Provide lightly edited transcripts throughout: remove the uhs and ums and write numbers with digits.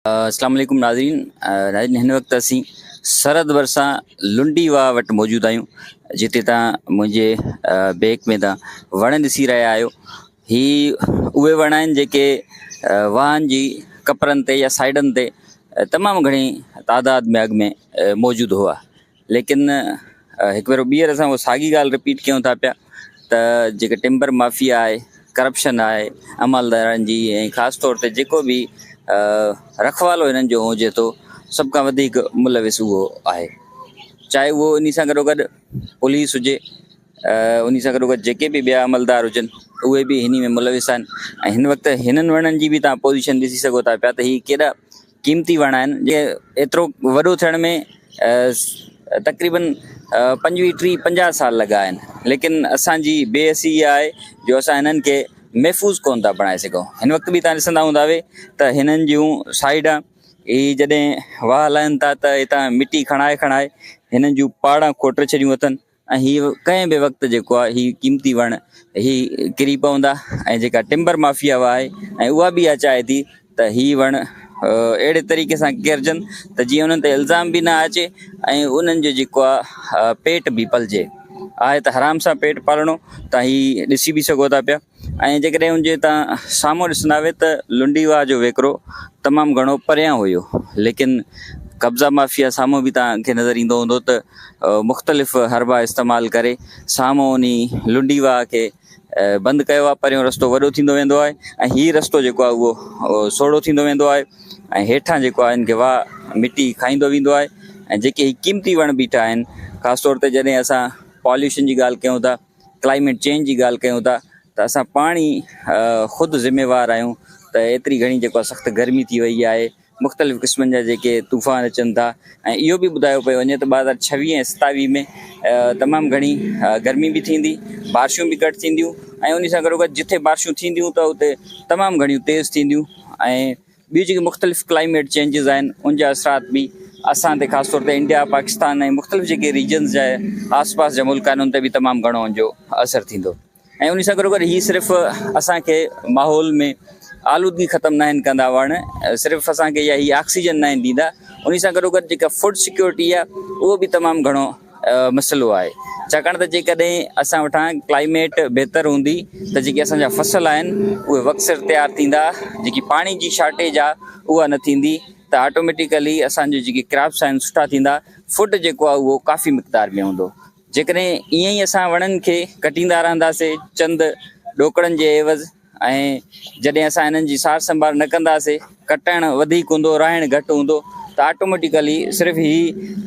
اسلام عليڪم ناظرين ناظرين هن وقت اسين سرحد ڀرسان لنڊي واهه وٽ موجود آهيون جتي تان منهنجي بيڪ ۾ تان وڻ ڏسي رهيا آهيو هي اهي وڻ آهن جيڪي واهن جي ڪپرن تي يا سائيڊن تي تمام گهڻي تعداد ۾ اڳ ۾ موجود هئا ليڪن هڪ ڀيرو ٻيهر اسان اها ساڳي ڳالهه رپيٽ ڪيون ٿا پيا ته جيڪي ٽمبر مافيا آهي ڪرپشن آهي عملدارن جي ۽ خاص طور تي جيڪو به رکوالو هنن جو هجي ٿو سڀ کان وڌيڪ ملوث اهو آهي چاهي اهو انهي سان گڏو گڏ پوليس هجي انهي سان گڏو گڏ جيڪي به ٻيا عملدار هجن اهي به انهي ۾ ملوث آهن ۽ هن وقت هنن وڻن جي به تان پوزيشن ڏسي سگهو ٿا پيا ته هي ڪيڏا قيمتي وڻ آهن جي ايترو وڏو ٿيڻ ۾ تقريبن پنجويهه ٽيهه پنجاهه سال لڳا آهن ليڪن اسان جي بي حسي اها آهي جو اسان هنن کي محفوظ ڪون ٿا بڻائي سگهون هن وقت به تان ڏسندا هوندا وي ته هنن جون سائيڊا هي جڏهن واهه هلائن ٿا ته هتان مٽي کڻائي کڻائي هنن جون پاڙان کوٽي ڇڏيون اٿن ۽ هي ڪنهن به وقت جيڪو آهي هي قيمتي وڻ هي ڪري پوندا ۽ جيڪا ٽمبر مافيا آهي ۽ اها به اها چاهي ٿي ته هي وڻ اهڙي طريقي سان ڪيرجن ته جيئن انهن تي الزام به نه اچي ۽ انهن جو جيڪو آهي پيٽ به پلجي آهي ته حرام سان پيٽ پالڻو ته هي ڏسي به سگهو ٿا پيا ۽ جيڪڏهن ان جي تان سامهون ڏسندا وي ته لنڊي واهه جو وهڪرو تمام گهڻو پريان هيو ليڪن قبضا مافيا سامهون به توهان کي نظر ايندو هوندو ته مختلف حربا استعمال ڪري سامهون انهي لنڊي واهه کي بند ڪيو آهي پريون رستو وڏو ٿيندو ويندو آهي ۽ هي رستو جيڪو آهي اهو سوڙهو ٿيندو ويندو آهي ۽ هيٺان جيڪو آهي ان کي واهه مٽي کائيندو ويندو آهي ۽ جيڪي هي قيمتي وڻ بيٺا آهن خاص طور تي جڏهن اسان پاليوشن جي ڳالهه ڪيون ٿا ڪلائميٽ چينج جي ڳالهه ڪيون ٿا ته اسان پاڻ ئي خود ذميوار آهيون ته ايتري گهڻي جيڪو آهي سخت گرمي ٿي وئي آهي مختلف قسمن جا جيڪي طوفان اچن ٿا ۽ اهو به ٻڌايو پيو وڃي ته 2026 ۽ 27 ۾ تمام گهڻي گرمي به ٿيندي بارشون به گهٽ ٿينديون ۽ ان سان گڏوگڏ جتي بارشون ٿينديون ته اتي تمام گهڻيون تيز ٿينديون ۽ ٻيون جيڪي مختلف ڪلائميٽ چينجز آهن ان جا اثرات به اسان تي خاص طور تي انڊيا پاڪستان ۽ مختلف جيڪي ريجنز جا آس پاس جا ملڪ آهن ان تي به تمام گهڻو ان جو اثر ٿيندو ۽ ان سان گڏو گڏ هي صرف اسان کي ماحول ۾ آلودگي ختم ناهن ڪندا وڻ صرف اسان کي يا هي آڪسيجن ناهن ڏيندا ان سان گڏو گڏ جيڪا فوڊ سيڪيورٽي آهي اهو به تمام گهڻو مسئلو آهي ڇاڪاڻ ته جيڪڏهن اسان وٽان ڪلائميٽ بهتر هوندي ته جيڪي اسان جا فصل آهن اهي وقت سر تيار ٿيندا جيڪي پاڻي جي شارٽيج آهي اها نه ٿيندي ته آٽوميٽيڪلي اسان جي جيڪي ڪراپس آهن سٺا ٿيندا فوڊ جيڪو آهي اهو ڪافي مقدار ۾ هوندو جيڪڏهن ائين ئي اسان وڻن کي ڪٽيندا رهنداسي چند ڏوڪڙن جي عيوض ۽ جڏهن اسان انهن جي سار سنڀال نه ڪنداسي، ڪٽڻ وڌيڪ هوندو، رهڻ گهٽ هوندو ته آٽوميٽيڪلي صرف هي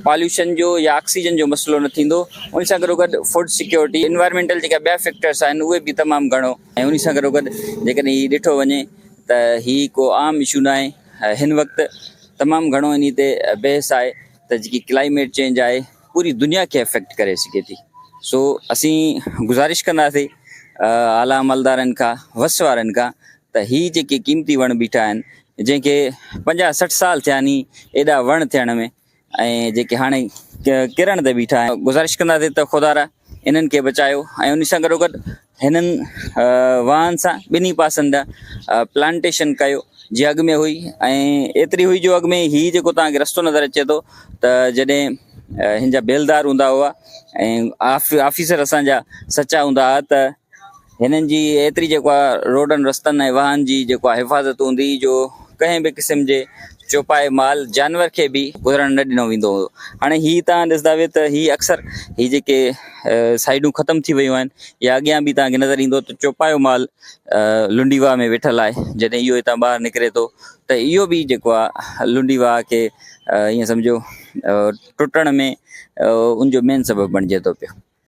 پاليوشن جو يا آڪسيجن جو مسئلو نه ٿيندو ان سان گڏو گڏ فوڊ سيڪيورٽي انوائرمينٽل جيڪا ٻيا فيڪٽرس آهن اهي به تمام گهڻو ۽ ان سان گڏو گڏ جيڪڏهن هي ڏٺو وڃي ته هي ڪو عام اشو ناهي هن وقت تمام گهڻو انهي تي بحث آهي ته جيڪي ڪلائميٽ چينج آهي پوري دنيا کي افيڪٽ ڪري سگهي ٿي سو اسين گذارش ڪنداسي اعليٰ عملدارن کان وس وارن کان ته هي جيڪي قيمتي وڻ بيٺا آهن جنهن کي پنجاهه سٺ سال ٿيا ني ايڏا وڻ ٿيڻ ۾ ۽ جيڪي هاڻي ڪرڻ تي بيٺا آهن گذارش ڪنداسي ته خدا را انهن کي بچايو ۽ ان سان گڏو گڏ هنن واهن سان ٻنهي پاسن جا پلانٽيشن ڪيو جي اڳ ۾ هئي ۽ ايتري هئي جو اڳ ۾ هي جيڪو توهان کي رستو نظر اچي ٿو ته جڏهن هن جا بيلدار هوندا هئا ۽ آفيسر اسان جا سچا هوندا هئا ته هنن جي ايتري جيڪو آهي روڊن رستن ۽ واهن جي جيڪو آهي حفاظت هوندي هئي جو ڪنهن به قسم جي چوپائي مال جانور کي به گذرڻ نه ڏنو ويندو هو هاڻي هي تان ڏسندا وي ته هي اڪثر هي جيڪي سائيڊون ختم ٿي ويون آهن يا اڳيان به تان کي نظر ايندو ته چوپايو مال لنڊي واهه ۾ ويٺل آهي جڏهن اهو هتان ٻاهر نڪري ٿو ته اهو به جيڪو آهي لنڊي واهه کي ائين سمجهو ٽٽڻ ۾ ان جو مين سبب بڻجي ٿو پيو.